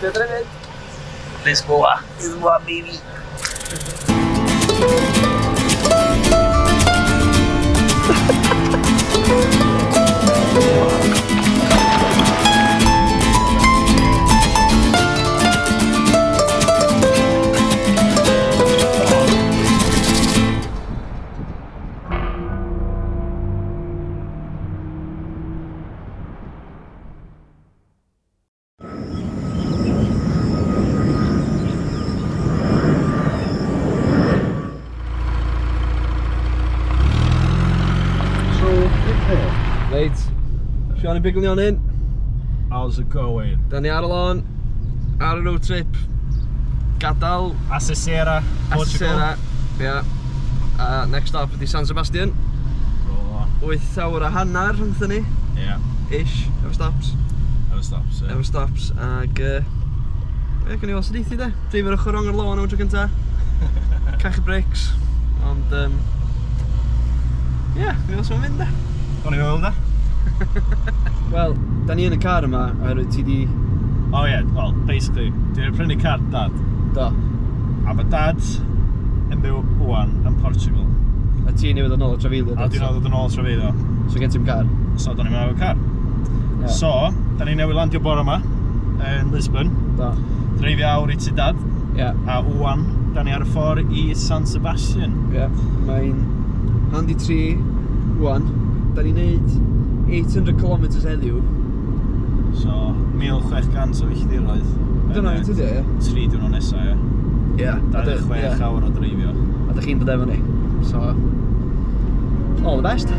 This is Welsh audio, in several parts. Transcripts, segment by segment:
Sut ydyn ni'n mynd? Lisboa. Lisboa, baby. Reit, Sean yn bigl ni on in. How's it going? Da ni ar y lôn, ar y road trip. Gadael Asesera, Portugal. Asesera. Ia. A next stop ydi San Sebastian. Roll on. 8 awr a hanner rhwngthyn ni. Yeah, Ish, efo stops. efo stops, yeah. Efo stops, ag... Ie, gawn ni weld sut eithi de. Dreifio'r ochr rong ar lôn am y tro cynta. Cachu brics. Ond, ie, gawn ni weld sut mae'n mynd de. Gawn ni weld de? Wel, da ni yn y car yma oherwydd ti di... Oh yeah, well, basically, dwi'n prynu car dad. Do. A mae dad yn byw wan yn Portugal. A ti newydd ddod nôl o trafeilio. A dwi'n dod yn ôl trafeilio. So gen ti'm car? So, da ni'n efo car. Ie. So, da ni newydd landio bore yma yn Lisbon. Do. Dreifio awr i tŷ dad. Ie. A wan, da ni ar y ffordd i San Sebastian. Ie. Mae'n handy 3 wan. Da ni'n neud 800 kilometres heddiw. So, 1600 o filltiroedd. Dyna fi ti di, ie? 3 diwrnod nesaf, ie. Ie. 26 awr o dreifio. A da chi'n dod efo ni. So, all the best.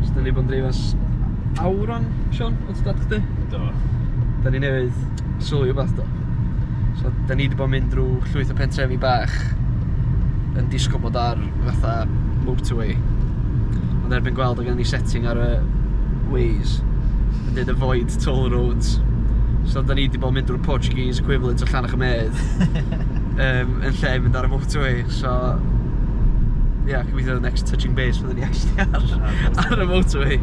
So, da ni bod yn dreifio ers awr wan, Sean, o dad chdi? Do. Da ni newydd sylwi wbath do. So, da ni wedi bod yn mynd drwy llwyth o pentrefi bach yn disgwyl bod ar fatha motorway. Ond erbyn gweld oedd gen ni setting ar y Waze yn dweud avoid toll roads. So da ni wedi bod yn mynd drwy'r Portuguese equivalent o Llanach y Medd yn lle mynd ar y motorway. So, yeah, gobeithio the next touching base fyddwn ni actually ar y motorway.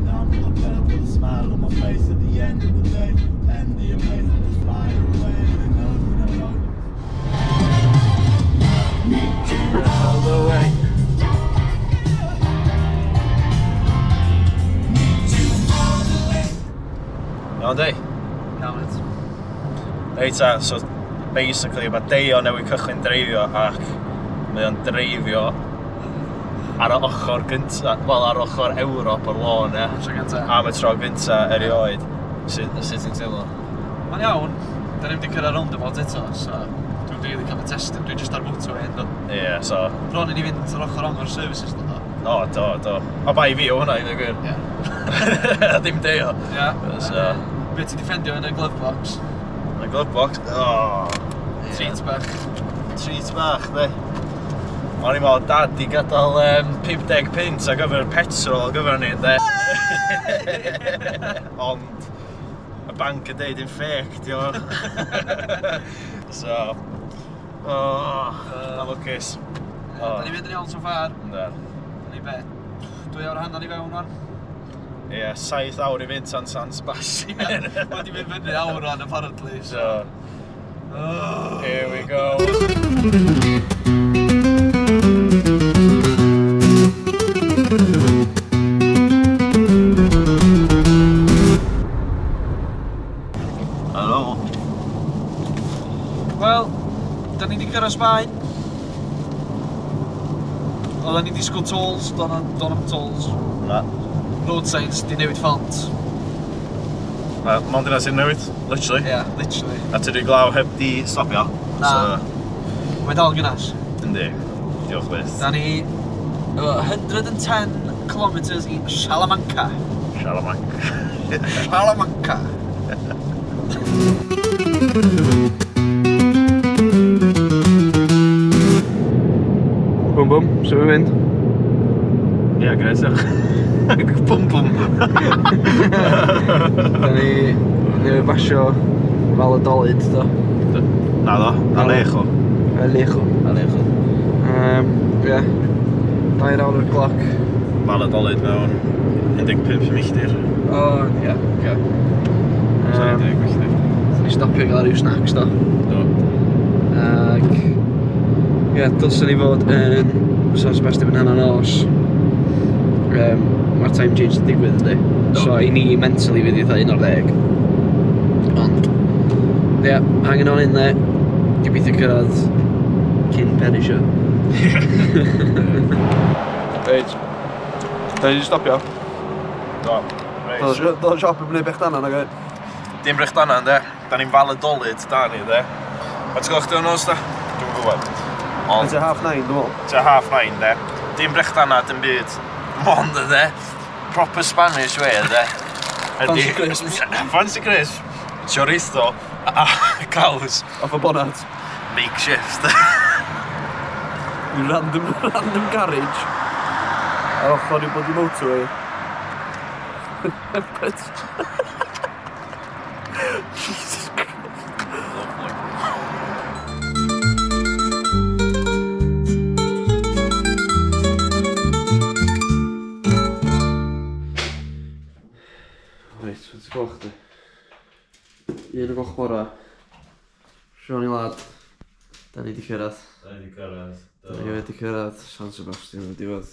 I'm fed up with a smile on my face at the end of the day. And the amazing just fly away. They know that I know. All the way. Iawn, di? Iawn, mate. Reit ta, so basically mae Deio newydd cychwyn dreifio ac mae o'n dreifio ar y ochr gynta, wel ar ochr Ewrop o'r lôn, ie. Tro gynta. Am y tro gynta erioed. Sut ti'n teimlo? Mae'n iawn. Da ni'n wedi cyrraedd roundabout eto, so dwi'n rili cael fy testio. Dwi'n just ar motorway ynddo. Ie, yeah, so... Bron i ni fynd ar ochr rong o'r services do. O, do, do. A bai fi o hwnna, i ddweud gwir. Ie. Dim Deio. Ie. So... Be ti di ffendio yn y glove box? Y glove box? O. Treat bach. Treat bach, de. O'n i'n meddwl, dad di gadael 50 punt ar gyfer petrol ar gyfer ni, de. Ond y banc yn deud yn fake, di o. So, oh, lwcus. Oh. Da ni'n mynd yn iawn so far. Ynddo. Da ni be? 2 awr a hanner i fewn wan. Ie, yeah, 7 awr i fynd tan San Sebastian. Mae di mynd fyny awr wan, apparently. So, Oh. here we go. Helo. Wel, da ni di cyrraedd Sbaen. Oedden ni disgwyl tolls, do'n am tolls. Na. Road signs di newid font. Na, mond yna sy'n newid, literally. Ie, yeah, literally. A tydi glaw heb di stopio. Na. So, Mae dal yn gynnas. yndi. Diolch byth. Da ni 110 kilometres i Salamanca. Salamanca. Salamanca. Bwm bwm, sut mae'n mynd? Ie, yeah, gret. Bwm bwm. Da ni newydd basio Valladolid, do. Na ddo, Alejo. Alejo. Alejo. Ie. Tair awr o'r gloc. Valladolid mewn 15 milltir. O, ie, oce. Sorry, 10 milltir. Ni stopio gael rhyw snacks do. Do. Ac... Ie, yeah, dylswn ni fod yn San Sebastian yn hanner nos. Mae'r time change yn digwydd, yndi? Do. So, i ni mentally fydd eitha 11. Ond, ie, yeah, hanging on in there. Gobeithio cyrraedd cyn perisio. Reit. Da ni wedi stopio. Do. Reit. Doedd y siop yn gwneud bechdanau, nag oedd? Dim brechdanau, yndê? Da ni'n Valladolid, da ni, yndê? Faint gloch di o'n nos, da? Dwi'n gwybod. Ond... Tua 9:30, dwi'n meddwl. Tua 9:30, de. Dim brechdanau, dim byd. Mond, yndê? Proper Spanish way, yndê? Fancy crisps. Fancy crisps. Chorizo. A caws. Off a bonnet. Makeshift. Random garage. Ar ochr i'w bloody motorway. But... Jesus Christ. Lovely. Reit, faint o gloch di? 1 o gloch bora. Siôn i lad. Da ni di cyrraedd. Da ni di cyrraedd. Da ni wedi cyrraedd San Sebastian yn diwedd.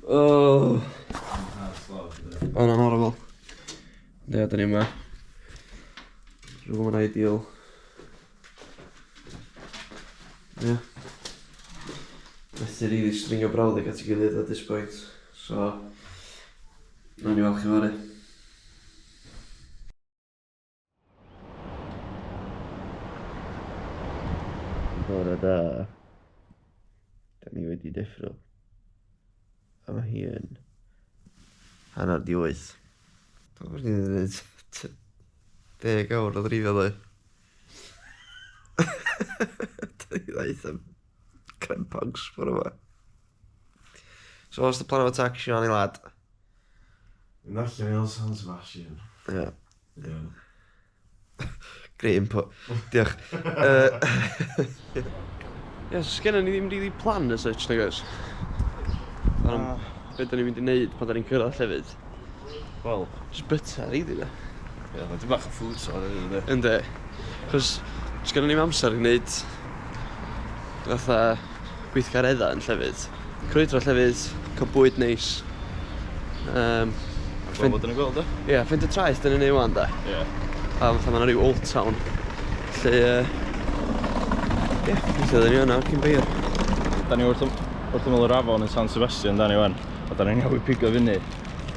Oh. Oh, na'n horrible. Ie, da ni yma. Rhywbeth yn ideal. Ie. Yeah. Methu rili stringio brawddeg at ei gilydd at this point. So, nawn ni weld chi fory. Bore da. Da ni wedi deffro. A mae hi yn 7:30. Dwi'n wedi gwneud 10 awr o ddreifio ddoe. Da ni ddaeth am crempogs bore yma. So what's the plan of attack, Sian i lad? Yn allan i San Sebastian. Yeah. Yeah. Great input. Diolch. Ie, so sgenna ni ddim really plan as such, nag oes? Am be da ni'n mynd i wneud pan da ni'n cyrraedd llefydd. Wel, Just byta, really, da. ie, mae'n dim bach o food tour, ydy. Yndi. Chos sgenna ni'm amser i wneud fatha gweithgareddau yn llefydd. Crwydro llefydd, cael bwyd neis. Fel bod yn y gweld, e? Ie, yeah, ffeindio traeth dyn ni'n neud wan, da. Ie. A fatha ma' 'na ryw old town. Lle, ie, weithio dyn ni yna cyn bo hir. Da ni wrth ymyl yr afon yn San Sebastian, da ni wan. A da ni'n newydd pigo fyny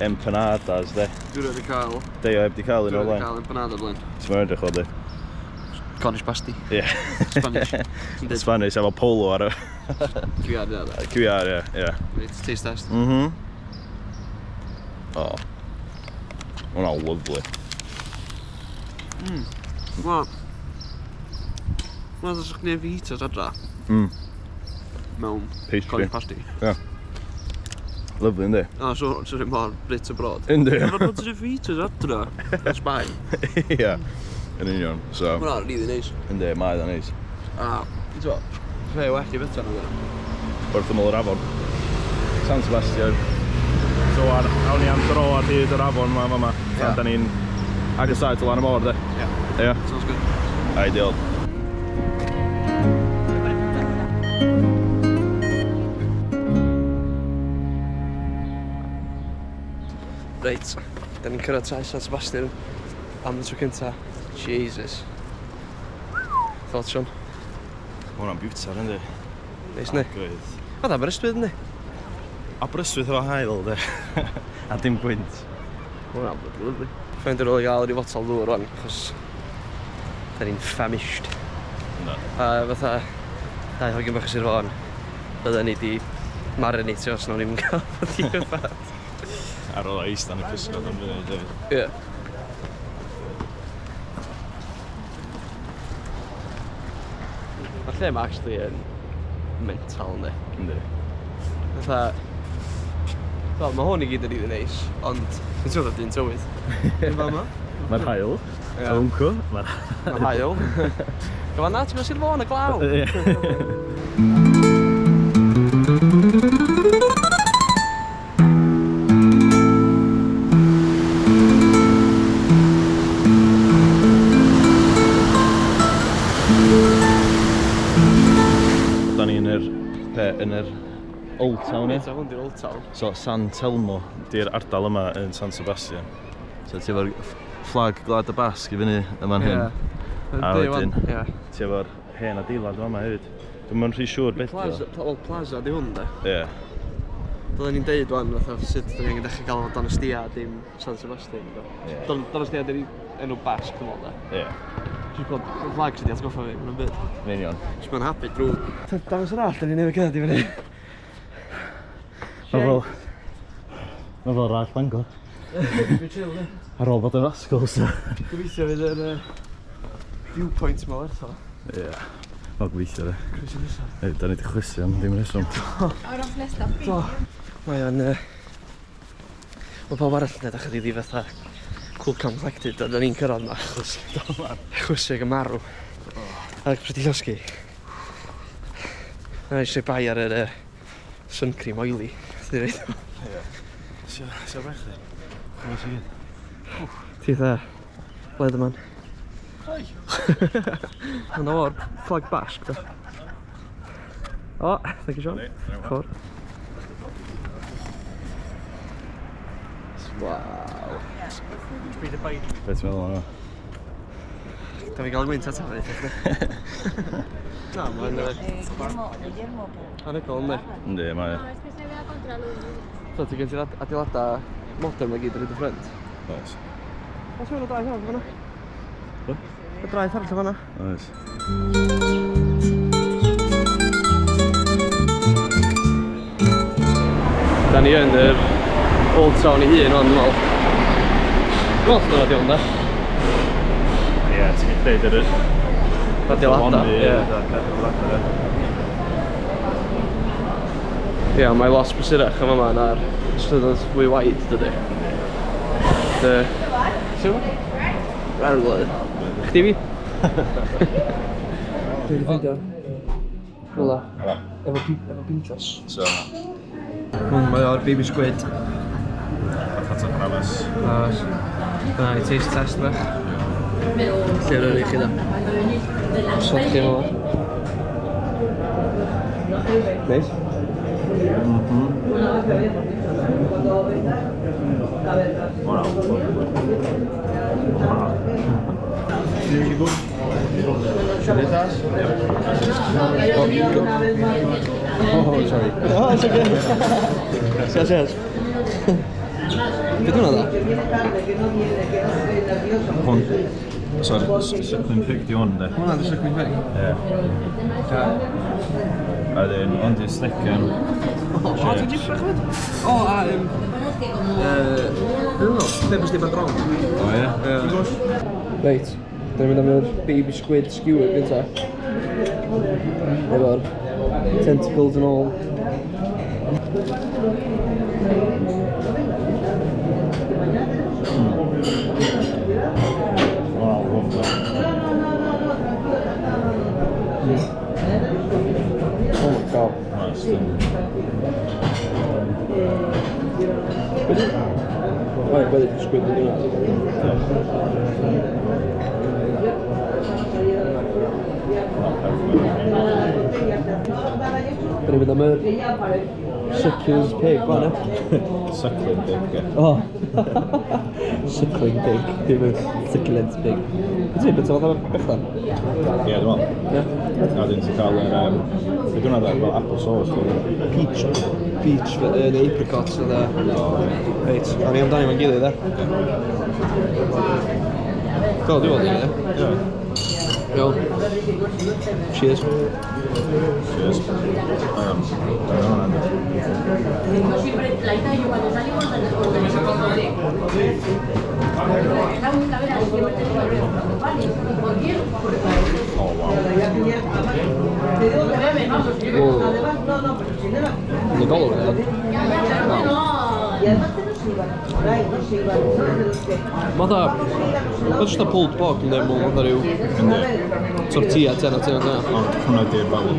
empanadas, de. Dwi wedi cael, Deio heb di cael un dwi o'r wedi blaen. cael empanada blaen. Ti'n mynd edrych o, di? Cornish pasty. Ie. Spanish. Ti'n deud Spanish efo polo ar y QR, ie, da. QR, ie, ie. Reit, taste test. O. Hwnna'n lovely. Ma... Ma' ddod gwneud fajitas adra. Mewn Pastry. Cornish pasty. Ie. Lovely, yndi? O, so rhywun mor Brit abroad. Yndi. Mae bod yn fajitas adra. Yn Sbaen. Ie. Yn union. So, Ma' hwnna'n really nice. yndi, mae o'n neis. A, ti'n gwbod, lle well i fyta nhw. Wrth ymyl yr afon. San Sebastian. So, awn ni am dro ar hyd yr afon ma, ma, ma. Ie. Yeah. Da ni'n agosáu at lan y môr, de. Ie. Ie. Sounds good. Ideal. Reit, da ni'n cyrraedd traeth San Sebastian am y tro cynta. Jesus. Thoughts, Sean? Ma' hwnna'n biwtar, yndi? Neis, ne? Gwydd. Oedd Aberystwyth, yndi? Aberystwyth efo haul, de. A dim gwynt. Hwnna'n bloody lovely. Ffeindio rôl i gael ryw fotel ddŵr rwan, achos da ni'n famished. Yndw. A fatha, dau hogyn bach o Sir Fôn, bydden ni di marinatio os nawn ni'm cael bloody yfad. Ar ôl eistedd yn y cysgod am funud hefyd. Ie. Mae'r lle yma actually yn mental, yndi? Yndi. Fatha, wel, mae hwn i gyd yn rili neis, ond dwi'n teimlo dyn tywydd. Yn fama. Mae'r haul. Ie. Y wncw. Mae'r Mae'r haul. Gyfa na, ti'n meddwl Sir Fôn y glaw. Ie. yn yr Old Town, ie? So hwn di'r Old Town. So San Telmo di'r ardal yma yn San Sebastian. So ti efo'r fflag Gwlad y Basg i fyny yn fan hyn. A wedyn, Ie. ti efo'r hen adeilad yma hefyd. Dwi'm yn rhy siŵr beth Plaza, wel plaza di hwn de. Ie. Byddwn ni'n deud wan fatha sut dyn ni angen dechrau gael o Donostia a dim San Sebastian. Do. Ie. Donostia di'r enw Basg dwi'n meddwl de. Ie. Dwi'n gweld y flag sydd wedi atgoffa fi, mae'n byd. Yn union. Jyst mae'n happy drwy. Dangos yr all, dyn ni newydd cerdded i fyny. Mae fel... Mae fel Rallt Bangor. Dwi'n chill, de. Ar ôl bod yn Rascals. Gobeithio fydd yr viewpoint yma werth o. Ie. Wel, gobeithio de. Croeso nesaf. Ei, da ni wedi chwysu am ddim reswm. Do. Mae o'n... Mae pawb arall yn edrych rili fatha cool calm collected a da ni'n cyrraedd yma achos chwysu ag yn marw. Ac pryd i llosgi. Na eisiau bai ar yr sun cream oily. Ti'n dweud? Sio bech chi? Chwysu gyd. Ti fatha Leatherman. Hwna o'r flag Basque, do. O, thank you, Sean. Ffwr. Waw. Be ti'n meddwl o'n Da fi gael gwynt at hafyd. Na, mae'n anhygoel, yndi? Yndi, mae. So, ti gen ti'r adeiladau modern mae gyd ar hyd y ffrynt? Oes. Oes mewn o draeth arall fan'na? Be? Y draeth arall fan'na. Oes. Da ni yn yr Old Town ei hun, ond dwi'n meddwl. Dwi'n meddwl dyna di hwn, da. Ie, ti'n gallu deud yr... Adeiladau, ie. Ie, mae lot brysurach yn fama na'r strydoedd fwy wide, dydy. Dy... Siw? Rarwle. Chdi fi? Dwi wedi ffeindio. Rwla. Efo, efo pinchos. So, Hwn mae o'r baby squid. patata bravas. Oes. Dyna i taste test bach. Lle rydych i chi da? Sod chi fel. Neis. Hwnna. Hwnna. Chuletas? Oh, sorry. Oh, it's okay. Gracias. Be dwi'n da? Hwn. So, suckling pig di hwn, de. Hwnna di suckling pig. Ie. A wedyn, hwn di'r stecken. O, ti'n jip bach fyd? O, a, Dwi'n meddwl, Pepes de Padrón. O, ie? Reit, da ni'n mynd am yr baby squid skewer gynta. Efo'r tentacles and all. Wow, lovely. Oh my God. Nice. Mae'n gweddill y squid yn hwnna. Da ni'n mynd am yr sucklers pig, fan e? Suckling pig, ie. Oh. Suckling pig, dim y succulent pig. Wyt ti'n bit o fatha bechdan? Ie, dwi'n meddwl. Ie. A wedyn ti'n cael yr... Be dwi'n meddwl, fel apple sauce. Dwi'n Peach, peach, neu apricot, fatha. Reit, a ni amdani fo'n gilydd, e? Do, dwi'n meddwl, ie. Ie. Iawn. Cheers. Cheers. Dyna hwnna, yndi. Siempre la hija yo cuando salimos organizamos la única vez que siempre tengo ¿Por qué? Oh, wow. Wow. Yn y golwg, ie. Mae fatha... Mae just a pulled pork yn dweud, fatha rhyw Yndi. tortilla 10 o 10 o 10. Ond hwnna di'r fel y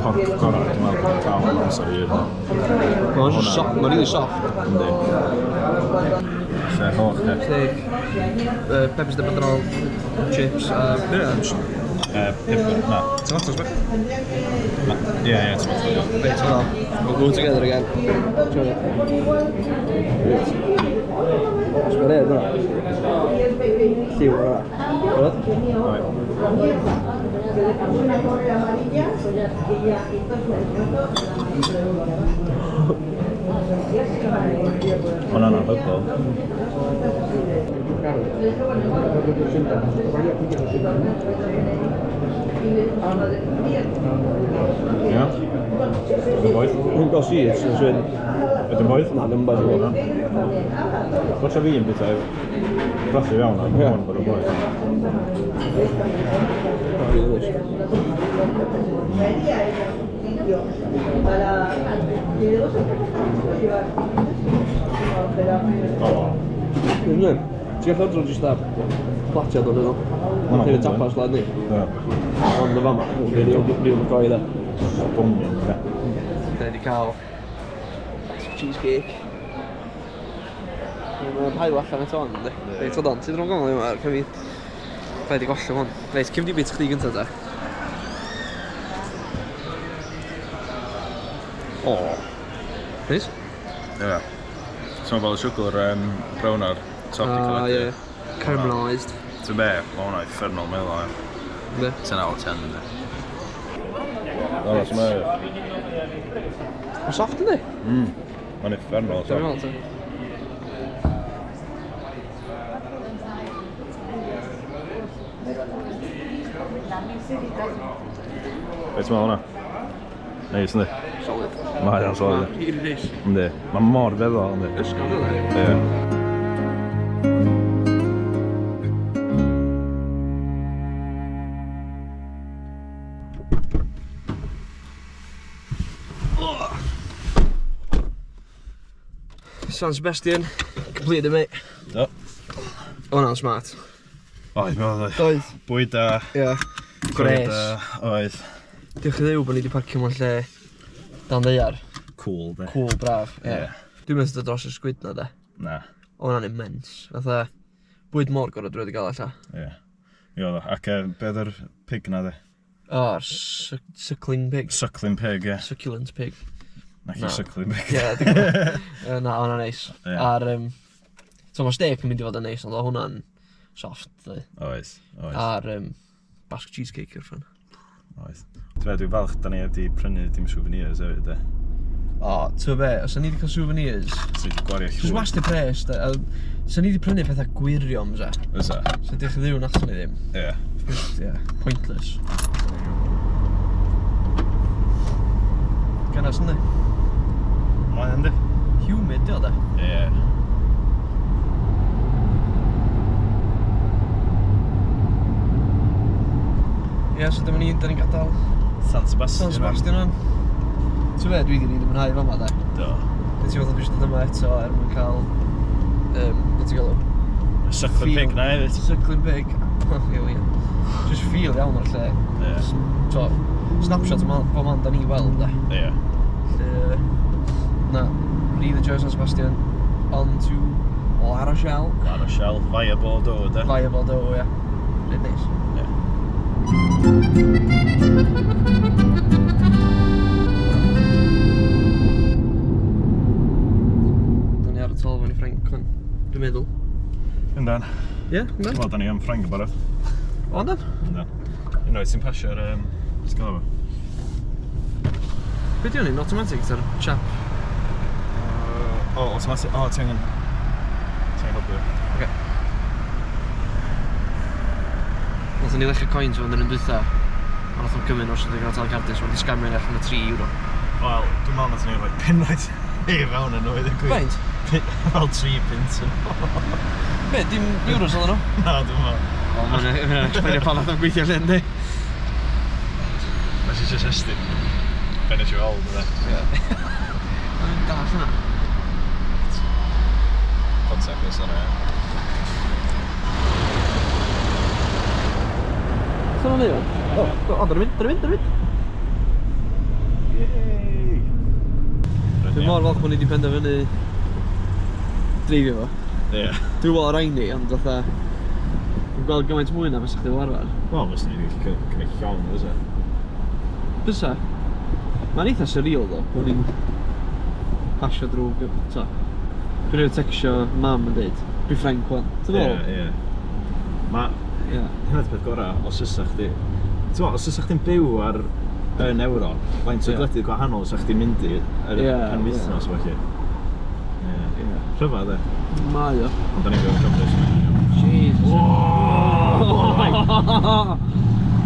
pork gorau, dwi'n meddwl, bod yn cael yn amser hir. Mae'n just soft, mae'n really soft. Yndi. Steak hoch, de. Steak, peppers de padrón, chips, a... Yeah, just Pepper, na. Tomatoes, beth? Ie, ie, tomatoes. Reit, hold on. We'll go together again. Try it. Reit. Sbio red yna. Lliw yna. Barod? Right. Hwnna'n anhygoel. Ie? Ydyn boeth? Dwi'n gael seeds yn swyn. Ydyn boeth? Na, ddim boeth. Watcha fi yn bita brathu iawn, ond Ie. hwn bod yn boeth. Really nice. O. Isn't it? Ti'n gallu odro jyst a platiad o'n nhw. Hwnna'n Mae'n gwbl. tapas lad ni. Ie. Ond y fama. Real McCoy da. Bwngin, ie. Da ni wedi cael cheesecake. Mae'n hael allan eto on, yndi? Reit, hold on, ti'n drwm gongol yma, cym i... Rhaid i gollwng hwn. Reit, cym di bit chdi gyntaf ta. O. Neis? Ie. So mae fel y siwgr brown ar top di Ah, cael ie. Caramelised. Ti'n be, mae hwnna uffernol meddwl, ie. Yndi? 10 out of 10, yndi. O, na, ti'n Mae'n soft, yndi? Mae'n uffernol, Dwi'n meddwl, ta. Be ti'n meddwl hwnna? Neis, yndi? Solid. Mae o'n solid. Really nice. Yndi. Mae mor feddwl, yndi. Ysgol yna. Ie. San Sebastian, completed it, mate. Do. O, hwnna'n smart. Oedd, mi oedd. Doedd. Bwyd da. Ie. Bwyd Gwres. da. Oedd. Diolch i Dduw bod ni wedi parcio mewn lle dan ddaear. Cool, de. Cool, braf. Ie. Ie. Dwi'n meddwl dod dros y squid na, de. Na. O, hwnna'n immense. Fatha, bwyd mor gorau dwi wedi gael allan. Ie. Mi oedd o. Ac be oedd yr pig na, de? O, suckling pig. Suckling pig, ie. Succulent pig. Na Na. chi suckling pig. Ie, dwi'n gwbod. Na, hwnna'n neis. Ie. A'r, so mae steak yn mynd i fod yn neis, ond o hwnna'n soft, dwi. Oes. Oes. A'r Basque cheesecake yw'r ffan. Oes. Dwi'n dwi'n falch da ni wedi prynu dim souvenirs hefyd, de. O, ti'n be, os o'n i wedi cael souvenirs, So wedi gwario just llwyth. waste pres, de. Sa ni wedi prynu pethau gwirion, fysa. Fysa? So diolch i Dduw nathon ni ddim. Ie. Just, yeah, pointless. Gynnas, yndi? Mae yndi? Humid, di o, de. Ie. Ie, so dyma ni, da ni'n gadael San Sebastian. San Sebastian o'n. Ti'n be, dwi wedi rili mwynhau fama, de. Do. Dwi'n teimlo fatha dwi eisiau dod yma eto er mwyn cael, beth ti'n galw? Suckling Feel. pig na hefyd. Suckling pig. Ie, wir. Just feel iawn o'r lle. Ie. So, snapshot o bob man da ni weld, de. Ie. Lle, na, really enjoy San Sebastian. On to La Rochelle. La Rochelle, via Bordeaux, de. Via Bordeaux, ie. Really nice. Ie. Da ni ar y tol fewn i Ffrainc, hwn. Dwi'n meddwl. Yndan. Ie, yndan. Wel, da ni am Ffrainc yn barod. O, yndan? Yndan. Unwaith ti'n pasio'r... Beth gael efo? Be di hwn, automatic ta'r chap? O, automatic. O, ti angen... Ti angen helpu. Oce. Nathon ni ddechrau coins fan yn dwytha. A nath o'n cymryd os ydyn nhw'n cael cardyn, so wedi scamio ni allan o 3 euro. Wel, dwi'n meddwl nathon ni rhoi punnoedd i fewn yn oedd y gwir. Faint? Fel 3 punt yn Be, dim euros oedden nhw? Na, dwi'n meddwl. O, mae'n explainio pan nath o'n gweithio lle, yndi? Nes i just estyn. Be nes i weld, ydde. Ie. Mae'n dall yna. Contactless yna, ie. Beth o'n neud? O, o, dyna mynd, dyna mynd, dyna mynd. Yay! Dwi'n mor falch bod ni wedi penderfynu dreifio fo. Ie. Dwi'n gweld rhaid ni, ond fatha... Dwi'n gweld gymaint mwy na fysa chdi fel arfer. Wel, fysa ni wedi cymryd llong, fysa? Fysa. Mae'n eitha surreal ddo, bod ni'n pasio drwy, ta. Dwi'n rhaid textio mam yn dweud, dwi'n Ffrainc wan. Ti'n Ie, meddwl? ie. Ma, Ie. hynna'r peth gorau, os fysa chdi... Ti'n meddwl, os fysa chdi'n byw ar yn Ewrop, faint o Ie. gwledydd gwahanol fysa chdi'n mynd i ar y Ie, penwythnos, felly. Ie. Ie. Rhyfedd, e. Mae o. Ond da ni'n byw yn Cymru, so mae'n iawn. Jesus. Oh!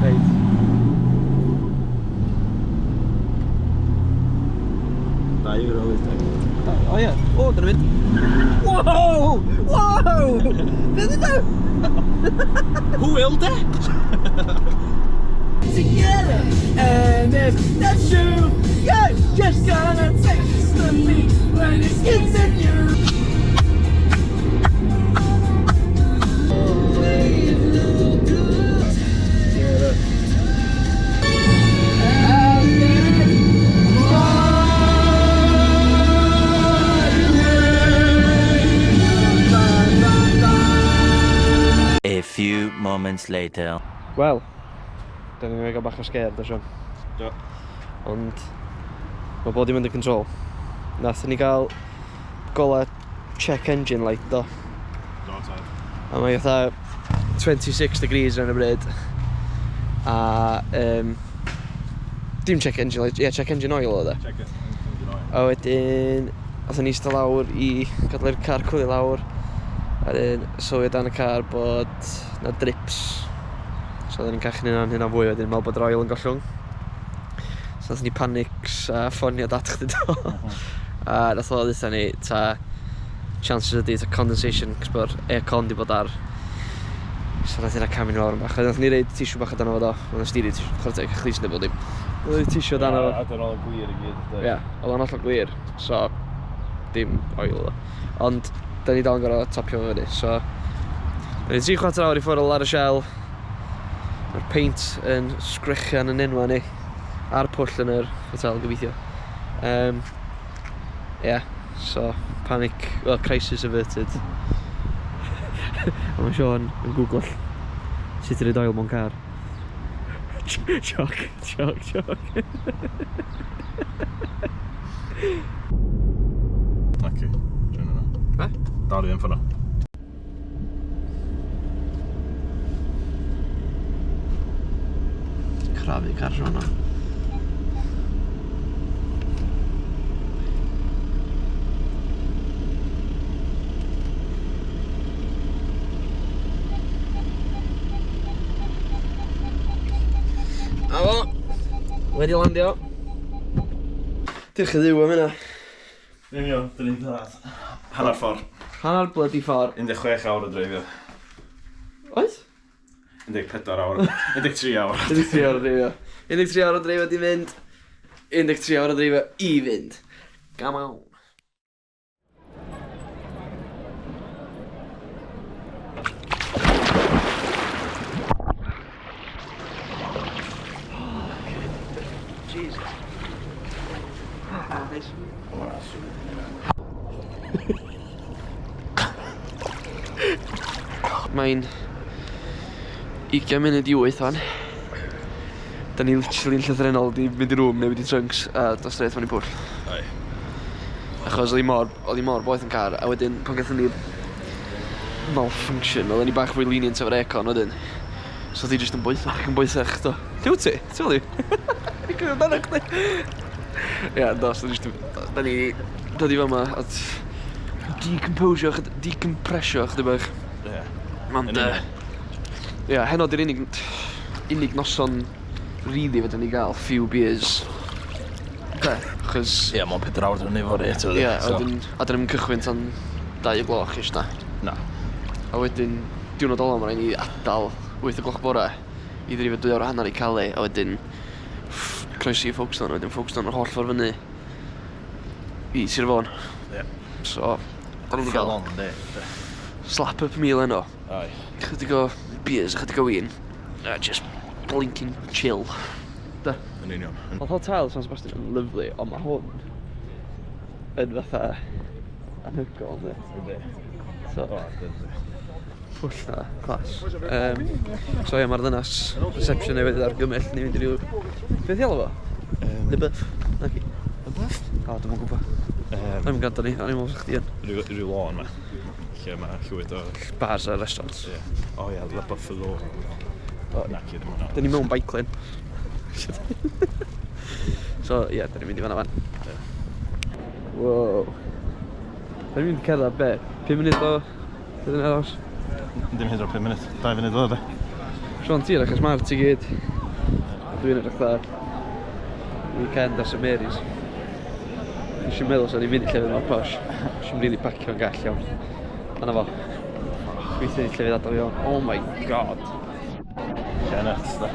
Reit. €2.80. O ie. O, dyna mynd. Wow! Wow! Beth yna? Hwyl, de! Together, and if that's true, you're just gonna taste the meat when it's in you. A few moments later. Wel, da ni'n gael bach o scare, da Siôn. Do. Ond mae bod dim under control. Nathon ni gael gola check engine light do. Do, tad. A mae fatha 26 degrees ar y bryd. A dim check engine light, ie, yeah, check engine oil oedd e. Check it. Engine oil. A wedyn, oedden ni eistedd lawr i gadael i'r car cwlio lawr. A wedyn, sylwi o dan y car bod na drips. So oedden ni'n cachu hynna'n hynna fwy wedyn, meddwl bod yr oil yn gollwng. So nathon ni panics a ffonio dad chdi do. A nath o ddeutha ni, ta chances ydi ta condensation, cos bod aircon di bod ar. So nath hynna camu lawr yn bach. Nath ni roid tissue bach o dan o fo do. Oedd yn stiri tissue, chwarae teg, chdi sy'n bod dim. Oedd yn tissue o dan o fo. A dyna oedd gwir i gyd. Ie, oedd o'n hollol glir, so dim oil oedd o. Ond, da ni dal yn gorfod topio fo fyny, so da ni 3/4 awr i ffwrdd o La Rochelle. Mae'r paint yn sgrechian yn enwa ni, a'r pwll yn yr hotel gobeithio. Yeah, so panic, well, crisis averted. A mae Sean yn Google sut i roid oil mewn car. Joc, joc, joc. Naci. Dwi'n yna. Be? Dal i ddim ffyna. Crafu car Sean o. A fo, wedi landio. Diolch i Dduw am hynna. Ddim iawn, dyn ni'n cyrraedd. Hanner ffordd. Hanner bloody ffordd. 16 awr o dreifio. Oes? 14 awr. 13 awr. 13 awr o dreifio. 13 awr o dreifio di fynd. 13 awr o dreifio i fynd. Come on. Jesus. Ah, nice. Mae'n 7:40 wan. Da ni literally yn llythrennol di mynd i room, newid i trunks a dos straight mewn i pwll. Ai. Achos oedd hi mor boeth yn car, a wedyn pan gathon ni malfunction, oedden ni bach fwy lenient efo'r aircon wedyn. So oedd hi jyst yn boethach yn boethach, do. Lle wyt ti? Ti fel i? Ni'n gwybod amdano chdi. Ie, do, so jyst, da ni dod i fama, a decomposio, decompressio chydig bach. Ie. Ond, Yn union. ie, heno di'r unig noson really fedrwn ni gael few beers. Be? Achos, Ie, mae'n 4 awr dwi'n fory eto. ie, a wedyn, a dyn ni'n cychwyn tan 2 o gloch ish na. Na. A wedyn, diwrnod ola, mae rhaid ni adael 8 o gloch bore i ddrifo 2 awr a hanner i Calais, a wedyn croesi i Folkestone, a wedyn Folkestone yr holl ffordd fyny i Sir Fôn. Ie. So, da ni wedi Full gael on, de. slap up meal heno. Ai. Chydig o beers, chydig o win. A just blinking chill. Da. Yn union. Oedd hotel San Sebastian yn lyfli, ond mae hwn yn fatha anhygoel, yndi? Yndi. So, O, yndi. Pwll na, class. So ie, mae'r ddynas reception newydd argymell ni fynd i ryw... Beth i alw fo? Le Boeuf? Naci. Le Boeuf? O, dwi'm yn gwybod. O'n i'n gwrando ni, o'n i'n meddwl chdi yn. Rhyw lôn ma. Lle mae llwyth o... Bars a restaurants. Ie. O ie, Le Buffalo. O, Naci, ddim yn Da ni mewn bike lane. So, ie, yeah, da ni'n mynd i fan'na fan. Wow. Da ni'n mynd i cerdded be? 5 munud o... Beth yn aros? Dim hyd yn oed 5 munud. 2 funud o de. Sean, ti edrych smart i gyd. Dwi'n edrych dda. Weekend ar St Mary's. Nes i'n meddwl sa'n i'n mynd i llefydd mor posh. Nes i'n really pacio'n gall iawn. Dyna fo. Gweithio i llefydd adael iawn. Oh my god. Lle nuts, da.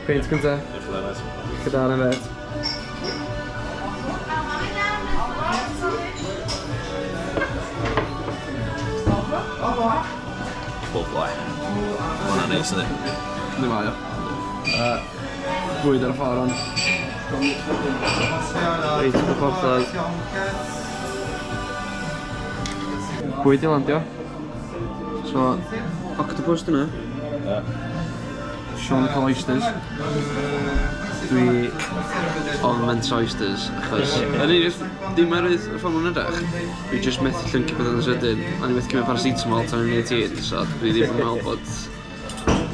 Peint cynta. Diolch yn fawr. Gyda na fet. Lovely. Ma' hwnna'n neis, yndi? Yndi mae o. Bwyd ar y ffordd ond. Reit, y porthladd. Bwyd i landio. So, octopus dyna. Ie. Sean cael oysters. Dwi on mentro oysters, achos... O'n i just, dim oherwydd y ffordd ma'n edrych. Dwi just methu llyncu pethau yn sydyn. O'n i methu cymryd paracetamol tan o'n i'n 18, so dwi ddim yn meddwl bod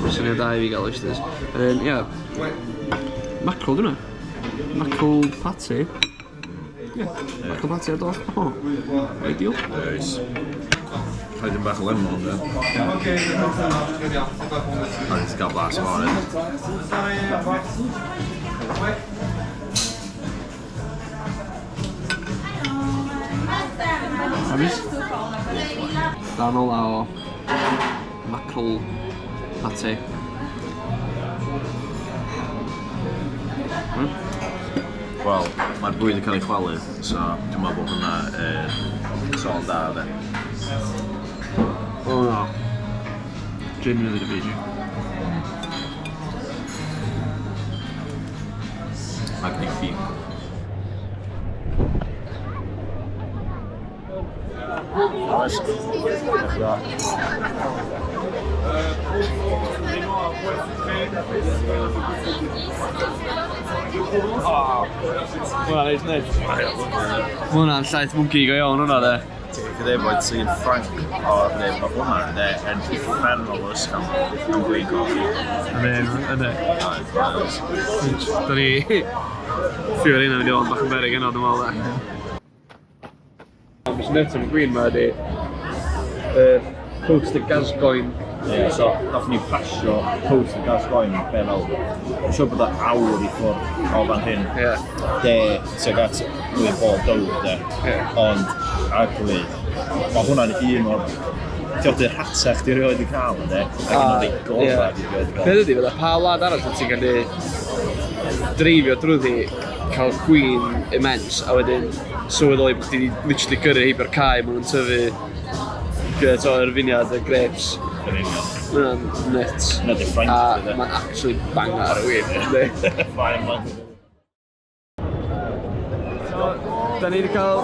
mae'n syniad da i fi gael oysters. Ie, yeah. Mackerel dyna. Mackerel pate. Ie, yeah. Mackerel pate ar dost. Oh, ideal. Nice. Rhaid yn bach o lemon, de. A ti'n gael blas o hwn. Hapus? Darn ola o mackerel pate. Wel, mae'r bwyd yn cael ei chwalu, so dwi'n meddwl bod hwnna yn sôn da, de. Oh no. Genuinely the BG. Magnifique. Hwnna'n neis, neis. Hwnna'n llaeth mwnci go iawn hwnna de. Gyda bod sy'n Ffranc o neu mae hwnna de yn uffernol o ysgafn yn gwin cofi. Ynddi, ynddi. Da ni... Few ar hynna mynd i fod yn bach yn beryg yno, dwi'n meddwl de. Beth sy'n nuts am y gwin ma ydi... Coast of Gascoigne. Yeah, so, nath ni pasio Coast of Gascoigne, be fel, dwi'n siŵr bod o awr i ffwrdd o fan hyn. Ie. De, tuag at mwy Bordeaux, de. Ie. Ond, aglu, mae hwnna'n un o'r diodydd rhatach di rioed i cael, de. Ac un o'r rhai gorau di rioed i cael. Peth ydi, fydda pa wlad arall wyt ti'n gallu dreifio drwyddi, cael gwin immense, a wedyn sylweddoli bod chdi 'di literally gyrru heibio'r cae maen nhw'n tyfu gyda o'r finiad y grapes. Yn union. Ma' hwnna'n nuts. Hwnna 'di Ffrainc, A de. mae'n actually banger y win, yndi? Fine, man. Da ni wedi cael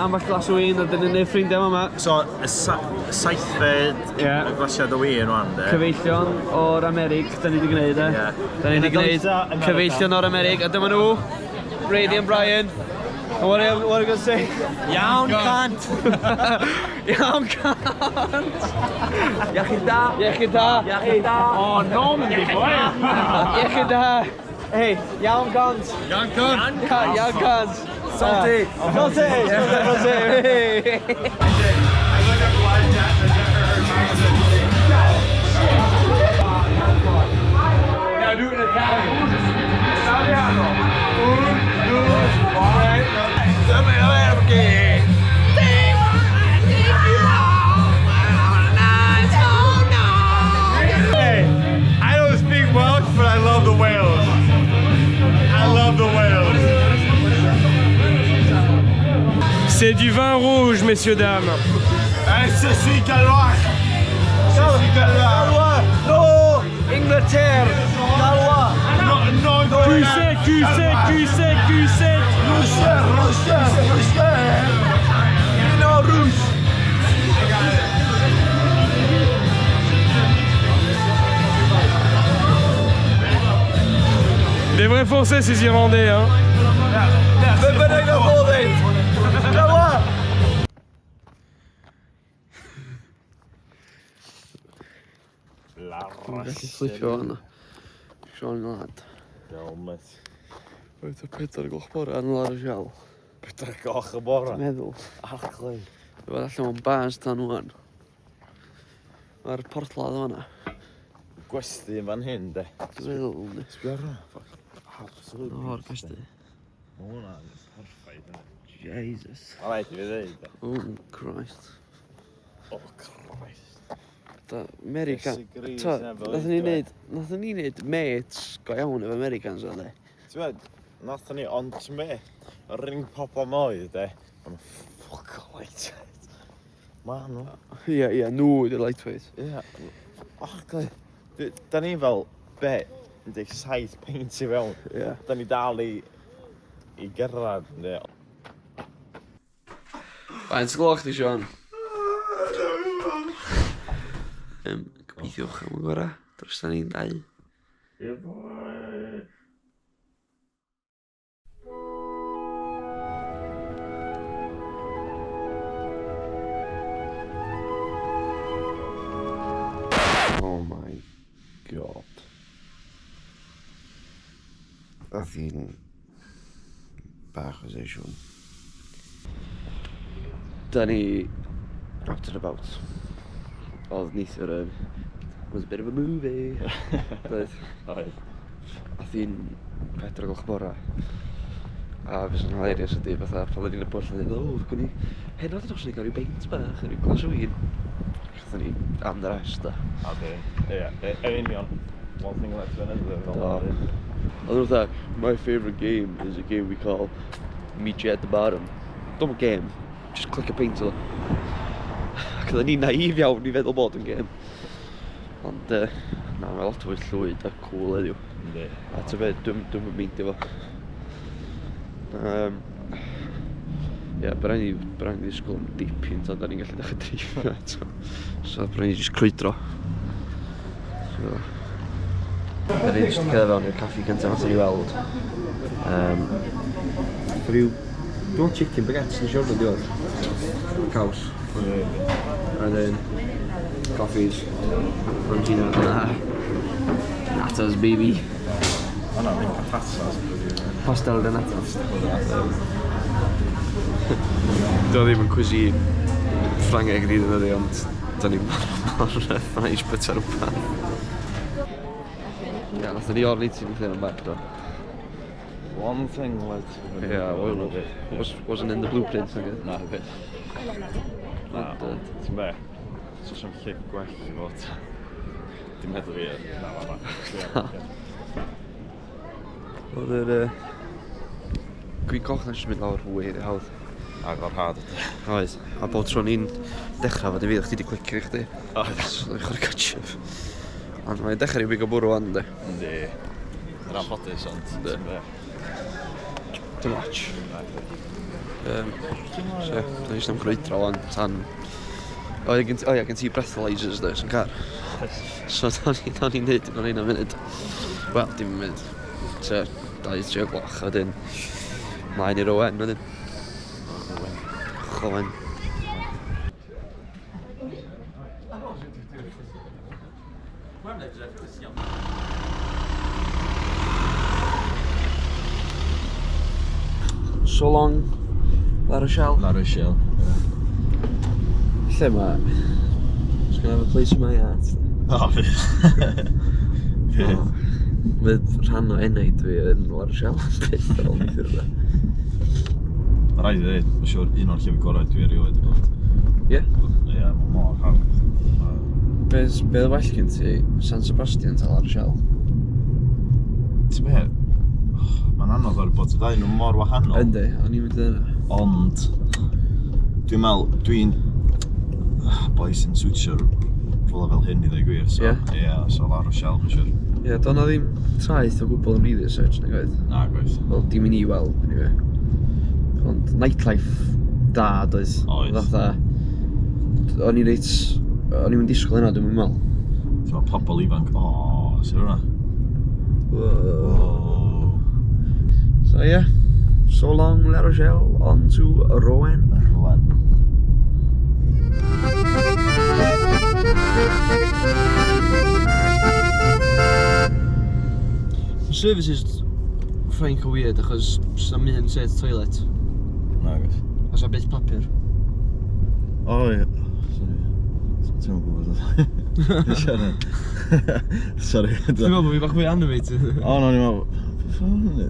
ambell glas o win a dyn ni'n neud ffrindiau yma. So, y saithfed Ie. glasiad o win rwan, de. Cyfeillion o'r Amerig, da ni wedi gwneud e. Ie. Da ni wedi gwneud America. cyfeillion o'r Amerig, a dyma nhw, Brady and Brian. And what are you going to say? Iawn, cant! Iawn, cant! Iechyd da! Iechyd da! Iechyd da! Oh, Normandy, boy! Iechyd da! Hey, iawn, cant! Iawn, cant! Iawn, cant! Salty! Salty! Salty! Hey! Now do it in Italian. Italiano. Un, due, tre. Dammi la perché. Hey, I don't speak Welsh, but I love the Wales. I love the Wales. C'est du vin rouge, messieurs, dames. Hey, je suis gallois. Je suis gallois. No! Inglaterre! Gallois! No, no, no. Q7, Q7, Q7, Q7. Russia, Russia, Russia. Vino rouge. très foncés ces Irlandais, hein. Be bynnag nath o ddeud! Galwa! Dwi'n gallu flipio fanna. Sean Lad. Iawn, mate. Wyth o 4 gloch bore yn La Rochelle. 4 gloch y bore. Meddwl. Arglwy. Dwi'n bod allan mewn bars tan wan. Mae'r porthladd o'na. Gwesty yn fan hyn, de. Dwi'n meddwl, yndi. Sbio ar hwnna. Fuck. Absolute. O'r gwesty. Ma' hwnna'n perffaith, yndi. Jesus. Ma' raid i fi ddeud, de. Oh, Christ. Oh, Christ. Da, America. Iesu Grist, Ta, never nathon ni leave, neud, nathon ni neud mates go iawn efo Americans o'n de. Ti'n meddwl, nathon ni, ond ti'n be, yr unig pobl oedd, de, ma'n fuck all lightweight. Ma nhw. Ie, ie, nhw ydy'r lightweight. Ie. Och, gli. Da ni fel, be, 17 peint i fewn. Ie. Da ni dal i gyrraedd, ynddi. Faint gloch di, Sean? Gobeithiwch am y gorau. Dros ni'n dau. Oh my god. Nath hi'n bach o sesiwn. Da ni out and about. Oedd neithiwr yn... Was a bit of a movie. Doedd. Oedd. Ath hi'n 4 gloch bora. A fe sy'n hilarious ydi, fatha, pan oedden ni'n y pwll, o'n i'n dweud, o, gwni, heno dyn nhw'n cael rhyw beint bach, rhyw glas o win. Gathon ni am the rest, da. A di. Ie, yn union. One thing led to another. Fel Do. ma'n dweud. Oedd nhw'n fatha, my favourite game is a game we call Meet You at the Bottom. Don't game, just click a peint o. Ac oedden ni'n naif iawn i feddwl bod yn game. Ond, na, mae lot fwy llwyd a cool heddiw. Yndi. A ty be, dwi'n meindio fo. Ie, bydd rhaid ni ddisgwyl am dipyn tan da ni'n gallu dechrau dreifio eto. So, bydd rhaid ni jyst crwydro. So, da ni jyst cerdded fewn i'r caffi cyntaf nath ni weld. Rhyw, dwi'n meddwl chicken baguettes nes i order diwedd. Caws. And then, coffees. Bronzino. Na. Natas, baby. O na, ddim patatas. Pastel de natas. Dio ddim yn cuisine Ffrangeg ni ddyn nhw, ond da ni mor mor eisiau byta rhywbeth. Ie, nathon ni o'r meeting with hyn yn back, do. One thing led to another. Yeah, well, wasn't in the blueprint, nag Na, beth. Na, Ond, ti'n be? So sy'n lle gwell i fod. Dim meddwl fi. Na, na, na. Oedd yr gwin coch na'n mynd lawr way rhy hawdd. Agor hard ydy. Oedd, a bob tro ni'n dechrau fod i fi, chdi di clicio i chdi. Oedd. So, dwi'n chwarae catch-up. Ond mae'n dechrau rhyw big o bwrw wan, di. Yndi. Yn anffodus, ond ti'n be? Dim ots. So, ie, da ni jyst am crwydro wan, tan... O ie, gen ti breathalyzers, does, yn car. So, da ni'n neud un o'r un am munud. Wel, dim yn munud. So, 2-3 o gloch, a wedyn... Mlaen i'r Rouen, wedyn. Rouen. So long, La Rochelle. La Rochelle. Lle ma? Just gonna have a place in my heart. O, fydd. Fydd. Fydd rhan o enaid fi yn La Rochelle. Byth ar ôl neithiwr da. Mae rhaid i ddweud, mae'n siŵr un o'r llefydd gorau dwi erioed wedi bod. Ie? Ie, mae mor hawdd. Beth be well gen ti? San Sebastian ta La Rochelle? Ti'n be? Mae'n anodd o'r bod y ddau nhw mor wahanol. Yndi, o'n i'n mynd yna. Ond, dwi'n meddwl, dwi'n boi sy'n switio rhywle fel hyn i ddweud gwir. So, Ie? Ie, yeah, so La Rochelle, mae'n siŵr. Ie, yeah, do'n ddim traeth o gwbl yn really search nag oedd. Na, gwaith. Wel, dim i ni weld, anyway. Ond nightlife da, doedd. Oedd. Fatha, o'n i reit... O'n i'n mynd disgwyl hynna, dwi'n meddwl. Ti'n meddwl, pobl ifanc, o, sy'n hwnna? Wow. O. So yeah, so long La Rochelle, on to Rouen. Rouen. Services Ffrainc yn weird achos s'na'm un set toilet. Nagos. A s'na byth papur. O ie. Sorry. Ti'n gwybod. Siarad. Sorry. Dwi'n meddwl bod fi bach mwy animated. O, no, ni'n meddwl. Beth o'n hynny?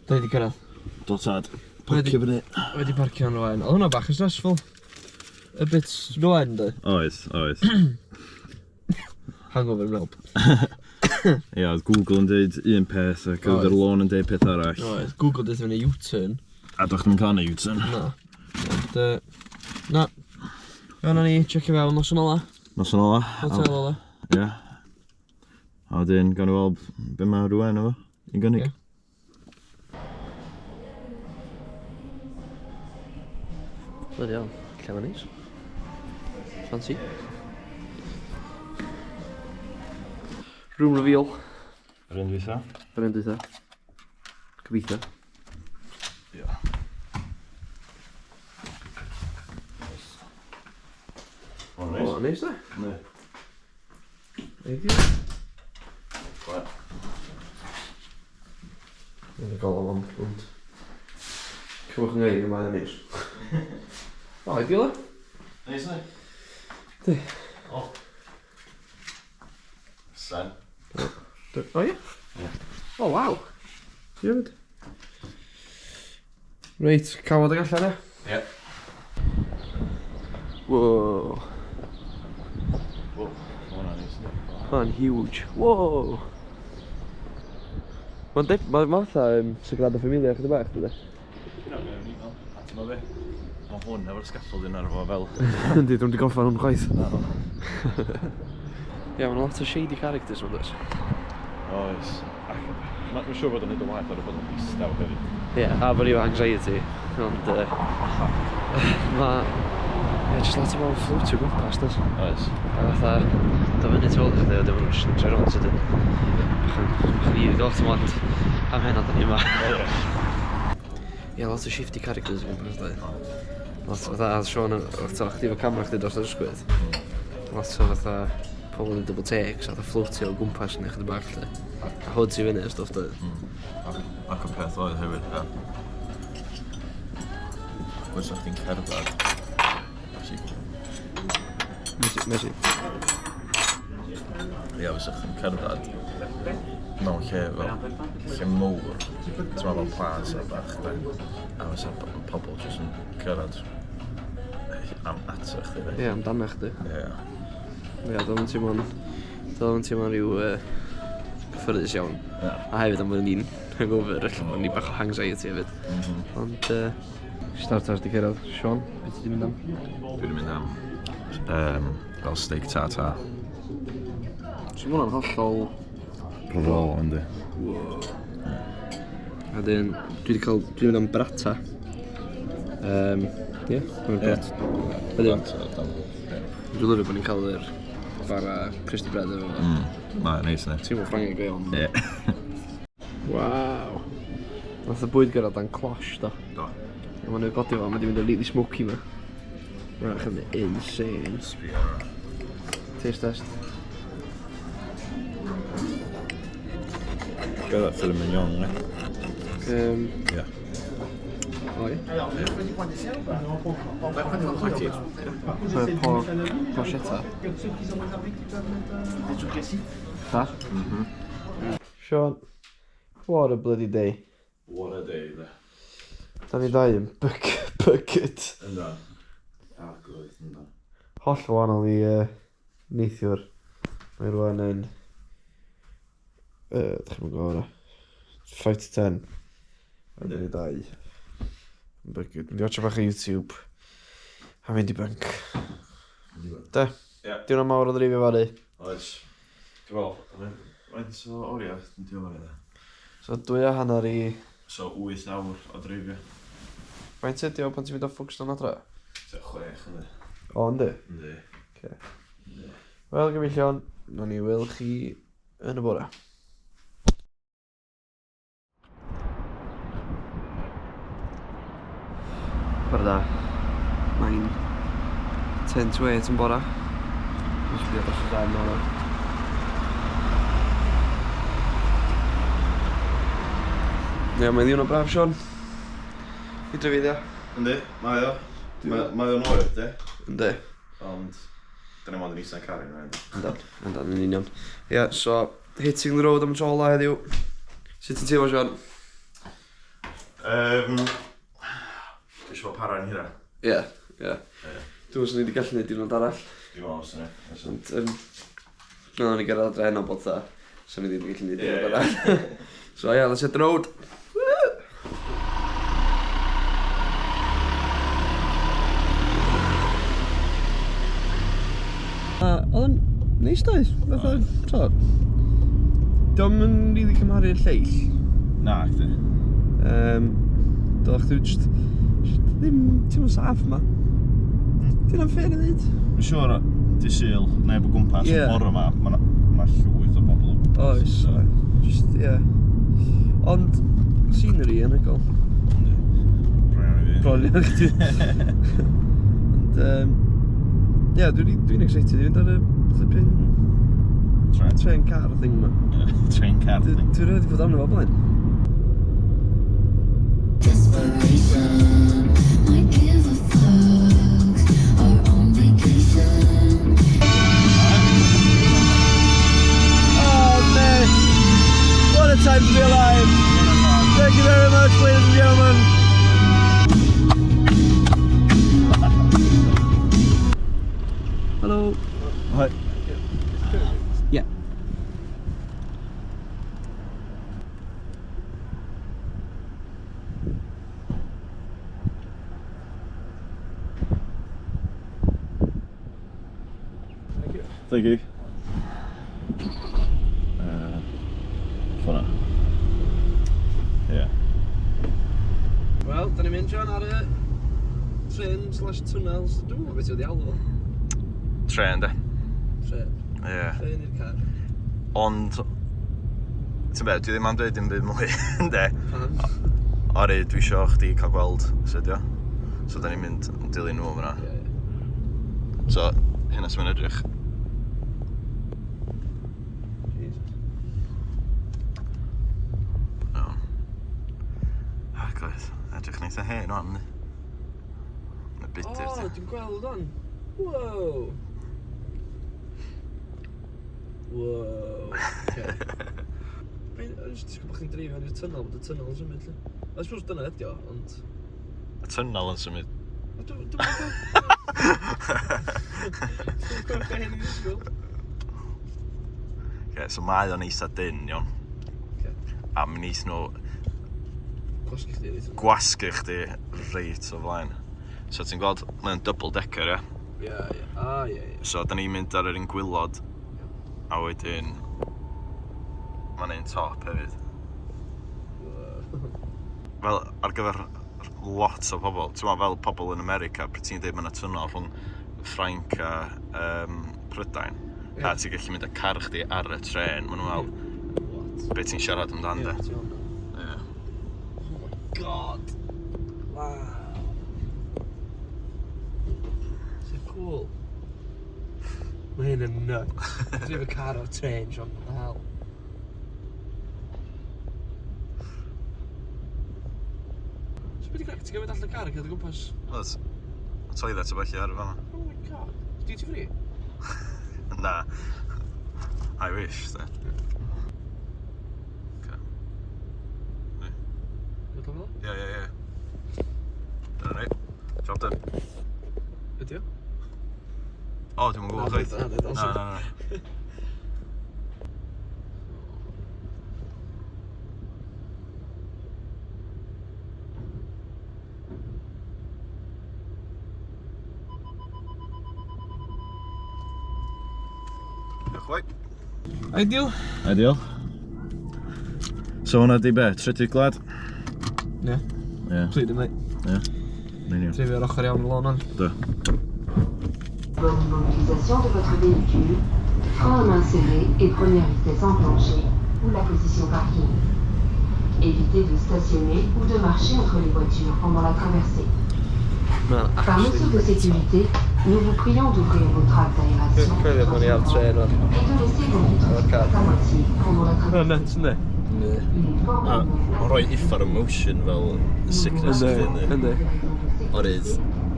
Da ni 'di cyrraedd. Do tad. Parcio fyny. Wedi parcio yn Rouen. Oedd hwnna bach yn stressful. A bit Rouen, di. Oedd, oedd. Hangover yn help. Ie, oedd Google yn dweud un peth ac oedd yr lôn yn dweud peth arall. Oedd. Google dweud fyny U-turn. A doch ddim yn cael na U-turn. Na. Ond, na. Fe ni, checio fewn noson ola. Noson ola. Hotel ola. Ie. A wedyn, gawn ni weld be mae Rouen efo i gynnig. Ie. Bloody hell, lle ma'n neis. Fancy. Room reveal. Yr un dwytha? Yr un dwytha. Gobeithio. Ie. O, O, neis da. Ne. Ideal. Mae'n gael am ond... Cymwch yn gair, mae'n neis. O, ideal e? Neis ne? Di. O. Sen. O ie? Ie. O, waw. Ti hefyd? Reit, cawod ag allan e? Ie. Wow. Wow, ma' hwnna'n neis yndi? Hwnna'n huge. Wow. Mae'n deb... Mae'n ma fatha Sagrada Familia chydig bach, dydy? Hynna be o'n i'n meddwl. A ti'n meddwl be? Mae hwn efo'r scaffolding ar fo fel. Yndi, dwi'n di gorffan hwn chwaith. Ie, mae'n lot o shady characters mae'n does. Oes. Ac mae'n siŵr bod o'n neud o waith ar y bod yn ddistaw hefyd. Ie, yeah, a fo ryw anxiety. Ond, ma... Ie, just lot o bobl floatio gwmpas, does? Oes. A fatha, do fyny tu ôl i chdi, a dim ond jyst yn troi rownd sydyn. Bach yn eerie lot ond am hynna da ni yma. Ie, lot o shifty characters o gwmpas, doedd. Lot o fatha, a Sean, fatha, chdi efo camera chdi dros yr ysgwydd. Lot o fatha, pobl yn double takes, a fatha floatio o gwmpas yn chydig bach, lle. A hoods i fyny a stwff, doedd. Ac y peth oedd hefyd, ie. Fysa chdi'n cerdded. Merci, merci. Ie, fysa chdi'n cerdded mewn lle fel, lle mowr, ti'n meddwl fel plaza bach, de. A fysa pobl jyst yn cyrraedd am ato chdi, de. Ie, amdana chdi. Ie. Ie, doedd o'n teimlo'n... Doedd o'n teimlo'n rhyw cyffyrddus iawn. Ie. A hefyd am bod ni'n hangover, ella bod ni bach o anxiety hefyd. Ond, starters di cyrraedd. Sean, beth ti di mynd am? Dwi wedi mynd am fel steak tartare. So ma' hwnna'n hollol... Raw, yndi. A dyn, dwi wedi cael, dwi'n mynd am burrata. Ie, mae'n burrata. Wedyn, dwi'n lyfio bod ni'n cael yr bara crusty bread efo fo. Mae'n neis, ne? Teimlo Ffrangeg go iawn. Ie. Waw. Nath y bwyd gyrraedd dan closh, do. Do. A ma'n godi fo, mae di mynd yn really smoky ma. Mae'n chydig insane. Sbio ar hwnna. Taste test. Gyda filet mignon, ne? Ie. O ie. Ti. Porchetta. Ha? Sean, what a bloody day. What a day, de. Da ni ddau yn bucket. Ynda. Arglwydd, ynda. Holl wahanol i neithiwr. Mae rwan yn... Dych chi'n gwybod hwnna. 5 to 10. A da ni ddau. Yn bucket. Mynd i watcha bach o YouTube. A mynd i bunk. De. Ie. Diwrnod mawr o ddreifio fory. Oes. Dwi'n meddwl, faint o oriau yn diwedd fory, de? So 2.5 i So, 8 awr o dreifio. Faint ydi o pan ti'n mynd o Folkestone adra? Tua 6, yndi. O, yndi? Yndi. Okay. Wel, gyfeillion, nawn ni weld chi yn y bore. Bore da. Mae'n 7:50 yn bora. Dwi'n sbio dros y darn o'r. Ie, mae'n ddiwrnod braf, Siôn. I drefyddio. Yndi, mae o. Mae o'n oer, de. Yndi. Ond, dyna mond yn eistedd yn caru, yndi. Yndan, yndan, yn union. Ie, yeah, so, hitting the road am y tro ola heddiw. Sut ti'n teimlo, Siôn? Dwi eisiau bod para'n hira. Ie, ie. Dwi'n meddwl ni wedi gallu gwneud diwrnod arall. Dwi'n meddwl sy'n ni. Ond, no, ni gyrraedd adre heno bod tha. So ni ddim wedi gallu gwneud diwrnod arall. So yeah, let's hit the road. Oedd o'n neis doedd? Fatha, so, dio'm yn rili cymharu'r lleill. Na, chdi. Doedd chdi just ddim teimlo saff yma. Dyna'n fair i ddweud. Dwi'n siŵr di Sul, neb o gwmpas, Ie. bore yma, mae ma llwyth o bobl o gwmpas. Oes, just, ie. Yeah. Ond, scenery anhygoel. Yndi. Bron iawn i fi. Bron iawn i chdi. Ond, ie, dwi'n excited i fynd ar y flipping Tren. train car thing yma. Ie, Train car thing. Dwi'n rhaid i fod arno fo blaen. Desperation, might give a fuck. Our own vacation. Oh, mate. What a time to be alive. Thank you very much, ladies and gentlemen. Hello. Hi. Yeah. Thank you. Ffona. Ie. Wel, da ni'n mynd, John, ar y tren slash tunnels. Dwi'n gwybod beth yw'n alw fo. Tren, de. Tren. Ie. Tren i'r car. Ond, ti'n be, dwi ddim am dweud dim byd mwy, yndê? Pam? Ori, dwi isio chdi cael gweld sut ydi o. So, da ni'n mynd yn dilyn nhw fyna. Ie, ie. So, hynna sy'n mynd edrych. Jesus. Iawn. Ah, gwaith. Edrych yn eitha hen o'n, yndi? Mae budur, O, ti. dwi'n gweld o'n. Wow. Wow. Okay. O'n i jyst disgwyl bod chdi'n dreifio yn i'r tunnel, bod y tunnel yn symud, lle. I suppose dyna ydi o, ond... Y tunnel yn symud. Dwi'n gwybod... Dwi'n gwybod beth hyn i ddisgwyl. Okay, so mae o'n eitha dyn, iawn. Ocê. A mi neith nhw Gwasgu chdi reit. gwasgu chdi reit o flaen. So ti'n gweld, mae'n double decker, ie? Ie. Ah, ie. So da ni'n mynd ar yr un gwylod, a wedyn mae'n un top hefyd. Fel ar gyfer lot o pobl, ti'n meddwl fel pobl yn America, pryd ti'n dweud mae yna tunnel rhwng Ffrainc a Prydain, Ie. a ti'n gallu mynd â car chdi ar y tren, maen nhw'n meddwl, What? be ti'n siarad amdan Ie, de. ti'n iawn. Ie. Oh my god. Wow. So cool. Mae hyn yn nuts. Drive a car o'r train, John. What the hell? So beth i crac? Ti'n gymryd allan y car a cerdded o gwmpas? Wel, toilet o felly ar y fan'na. Oh my god. Duty free? Na. I wish, de. Okay. Dwi'n fel? Ie. Dyna ni. Job done. Ydy o? O, dwi'm yn gwybod chwaith. Na, na, Na, na, na. Diolch fawr. Ideal. Ideal. So hwnna di be? Trydydd gwlad? Ie. Ie. Completely, mate. Ie. Yn union. Dreifio ar ochr iawn y lôn o'n. Do. Bonne immobilisation de votre véhicule, frein à main serré et première vitesse enclenchée ou la position parking. Évitez de stationner ou de marcher entre les voitures pendant la traversée. Mae'n Par mesure de sécurité, nous vous prions d'ouvrir vos tracts d'aération Coelio bod ni ar trên o'n. et de laisser vos vitres O'r car. ouvertes à moitié pendant la Mae'n traversée. nuts, yndi? Il est fort A mae'n rhoi uffar emotion fel sickness chdi, yndi? Yndi. Oherwydd,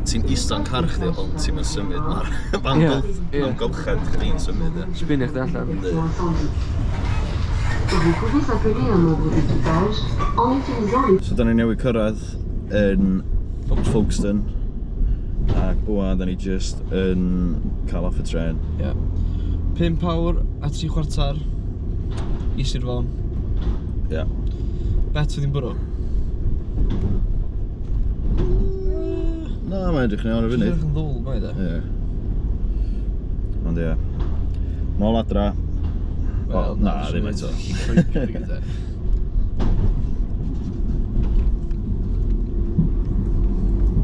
ti'n ista'n car chdi, ond ti'n mynd symud. Mae'r ma Ie, ie. amgylchedd chdi'n symud, ie. Sbinio chdi allan. Yndi. Incendie. Vous pouvez appeler un membre d'équipage en utilisant le So, da ni newydd cyrraedd yn Folkestone. Ac wan, da ni just yn cael off y tren. Ie. 5 awr a 3 chwarter i Sir Fôn. Ie. Bet fydd hi'n bwrw? Na, mae'n edrych yn iawn ar y funud. Edrych yn ddwl, mae de. Ie. Ond ie. Nôl adra. Wel, na, ddim eto. Lloegr i gyda.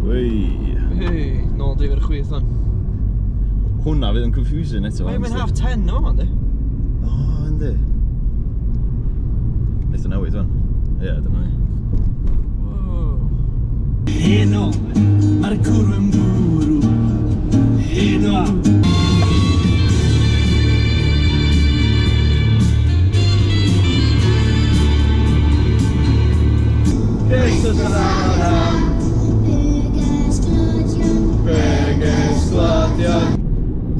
Wei. Hei, nôl dreifio'r chwith o'n. Hwnna fydd yn confusing eto. Mae'n honestly. 10:30 o yma, di? O, yndi. Neith o newid wan. Ie, dyma ni. Wow. Heno, mae'r cwrw yn bwrw. Heno.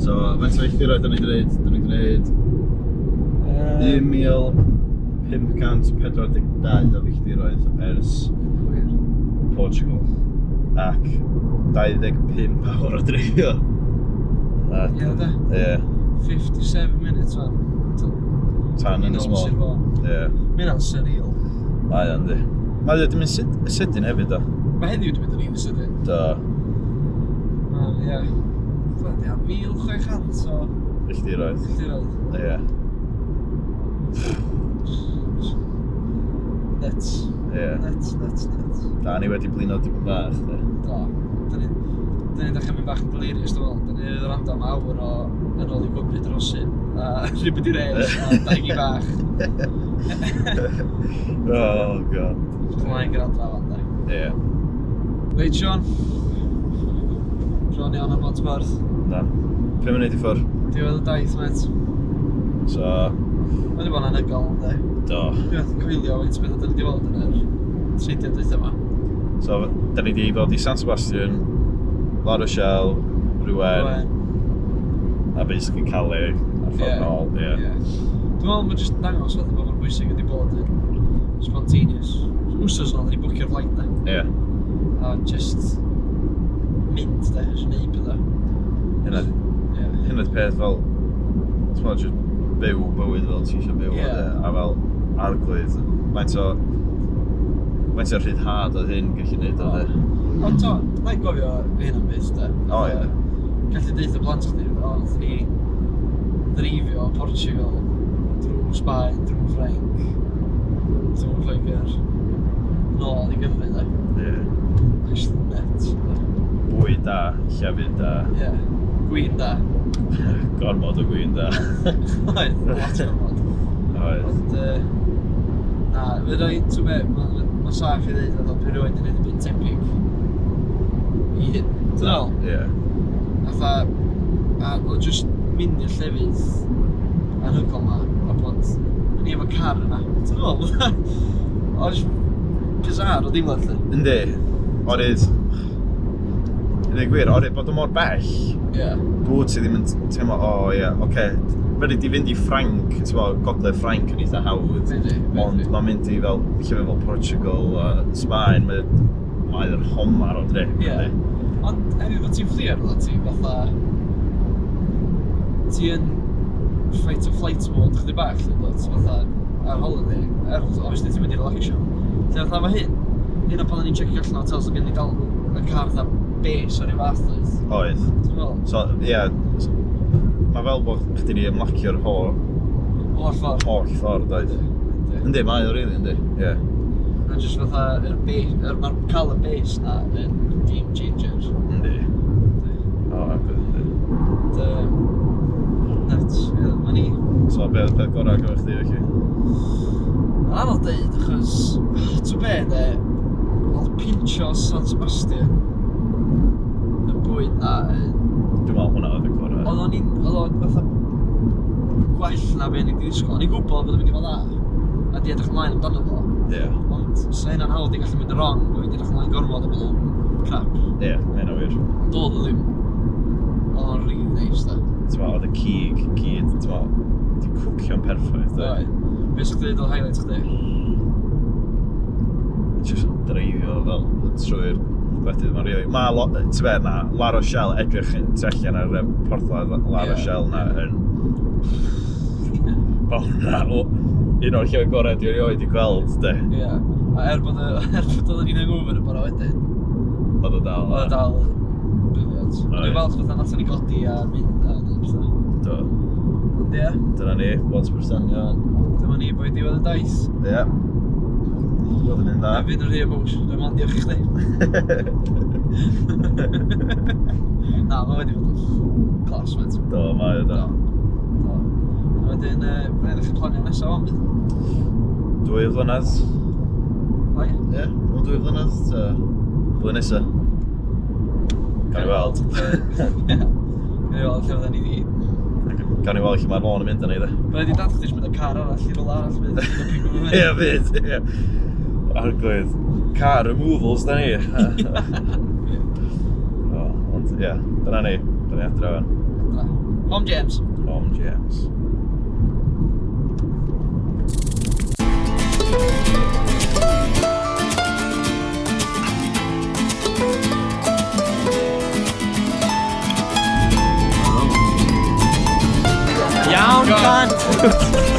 So, faint o filltiroedd da ni wedi gwneud? Da ni wedi gwneud 1,542 o filltiroedd ers Portugal. Ac 25 awr o dreifio. Ie, de. Ie, 57 minutes fan. tan Ynys Nôl Sir Môn. Fôn. Ie, Mae hynna'n surreal. mae o'n di. Mae o wedi mynd sydyn hefyd o. Mae heddiw wedi mynd yn rili sydyn. Do, Mae, ie. Bloody hell, 1,600 o filltiroedd. filltiroedd. Ie, Nuts. ie. Nuts, nuts, nuts. Da ni wedi blino dipyn bach, de. Do. Da ni'n dechrau mynd bach yn delirious, dwi'n meddwl. Da ni'n rando am awr o yn ôl i Gymru drosin. A rhywbeth i res, a dau gi bach. Oh, God. Ymlaen gyda adra fan, de. Ie. Reit, Sean. Bron iawn ar Bont Borth. Na. 5 munud i ffwrdd. Diwedd y daith, met. So, Mae wedi bod yn anhygoel, de. do. Dwi'n methu coelio faint o bethau da ni wedi weld yn yr 30 dwytha yma. So, da ni wedi bod i San Sebastian, La Rochelle, Rouen, Rouen. a basically Calais ar ffordd Ie. nôl. Ie. Ie. Dwi'n meddwl mae'n jyst yn dangos fatha bod mor bwysig ydi bod yn spontaneous. Wsos nôl, ni bwcio'r flight na. Ie. A just mynd, de, jyst neud pethau. Hynna Ie. hynna 'di peth fel, ti'n meddwl, just byw bywyd fel ti eisiau byw, Ie. de, a fel arglwydd, faint o rhyddhad oedd hyn gallu neud o, de. Ond to, na i gofio hyn am byth, de. O, ie. Gallu deutha plant chdi, o, nath ni ddreifio Portugal, drwy Sbaen, drwy Ffrainc, drwy Lloegr, nôl i Gymru, de. Ie. Just nuts, de. Bwyd da, llefydd da, Ie. Gwin da. gormod o gwin da. Oedd, lot o gormod. Oedd. Ond, na, fe roi, ti'n be, mae'n ma saff i ddeud, oedd pe rioed yn neud y byd tebyg i hyn. Ti'n meddwl? Ie. Fatha, a o just mynd i'r llefydd anhygoel ma, a bod ni efo car yna. Ti'n meddwl? O, just bizarre o deimlad, lle. Yndi, oherwydd, i ddweud gwir, oherwydd bod o mor bell, Ie. bod ti ddim yn teimlo, o ie, oce, fedri di fynd i Ffrainc, ti'n gwbod, gogledd Ffrainc yn eitha hawdd, Fedri, ond fedri. mae'n mynd i fel, llefydd fel Portugal a Sbaen, mae'r homar o drip, Ie. yndi? Ond hefyd bod ti'n fflio rhywle ti, fatha... Ti yn fight or flight mode chydig bach, lle dod, fatha ar holiday, er, obviously ti'n mynd i relaxio. Lle fatha efo hyn, hyn o pan o'n i'n checio allan o hotels, oedd gen i dal y car fatha base o'r un fath oedd. Oedd. Ti'n meddwl? So, ie, mae fel bod chdi di ymlacio'r holl, O'r ffordd. holl ffordd, oedd. Yndi. Yndi, mae o rili, yndi, ie. A jyst fatha, yr base, yr, mae'r cael y base na yn game changer. Yndi. O, yndi. Ond, nuts, ie, ma' ni. So, be oedd peth gorau gyda chdi, felly? Mae'n anodd deud, achos, ti'n be, de, oedd Pinchos San Sebastian, y bwyd na, yn Dwi'n meddwl hwnna oedd y gorau. Oedd o'n oedd o'n fatha gwell na be o'n i wedi disgwyl. O'n i'n gwybod bod o'n mynd i fod dda, a di edrych ymlaen amdano fo. Ie. Ond sa hynna'n hawdd i gallu mynd yn wrong, bod fi'n edrych ymlaen gormod a bod o'n crap. Ie, mae hynna wir. Ond doedd o ddim. Oedd o'n really nice, da. Ti'n meddwl, oedd y cig gyd, ti'n meddwl, di cwcio'n perffaith, de. Oedd. Be sy'ch dweud oedd highlight chdi? Just yn dreifio fel trwy'r gwledydd ma'n rili... Mae, ti'n be, na, La Rochelle edrych yn tu allan ar y porthladd La Ie. Rochelle na yn... Ma' hwnna un o'r lleoedd gorau dwi erioed i gweld, de. Ie. A er bod, er bod oedden ni'n hangover y bore wedyn, Oedd o dal. oedd o dal yn brilliant. O'n i'n Oedd. falch fatha nathon ni godi a mynd a neud pethau. Do. Ond ie, Dyna ni, Bont Brythonion. dyma ni boi diwedd y daith. Ie. Oedd yn un dda. Na fynd yn rhy emotional, dwi'n ond diolch i chdi. Na, mae wedi bod yn class, mate. Do, mae o do. Do. A wedyn, mae'n edrych yn planio nesaf o'n bydd. 2 flynedd. O ie. Ie, mewn 2 flynedd. Ta, blwyddyn nesa. Gawn ni weld. Ie. Gawn ni weld lle fydden ni di... Gawn ni weld lle mae'r lôn yn mynd â ni, de. Bydd wedi dad chdi jyst mynd â car arall i rywle arall fydd. Yn pigo fo fyny. Ie, fyd, ie. Arglwydd. Car removals, da ni. O, ond ie, dyna ni. Dyna ni adre fan. Dyna. Home James. Home James. Iawn, cunt!